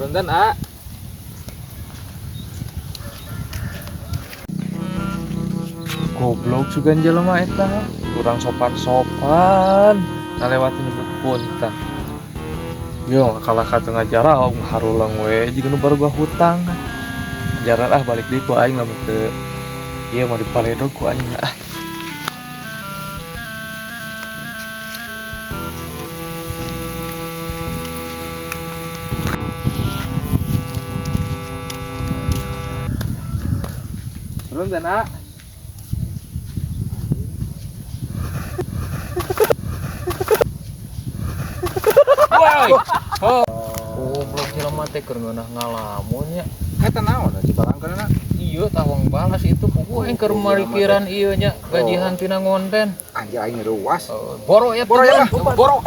Punten, ah. Goblok sugan jelema eta, kurang sopan-sopan ngalewatin nyebut punten. Yo kalah ka tengah jarak harulang we jiga nu baru gua hutang. Jaran ah, balik deui ku aing lamun teu ieu mah dipaledog ku aing ah. Punten, ah. Woi. Oh. Goblok, jelema teh keur ngeunah ngalamun nya. Eta naon cibalangkeun na? Iya, tawang balas itu puguh aing keur marikiran ieu nya, gajihan tina ngonten. Anjir, aing ruas. Oh, boro ya. Boro ya. Boro.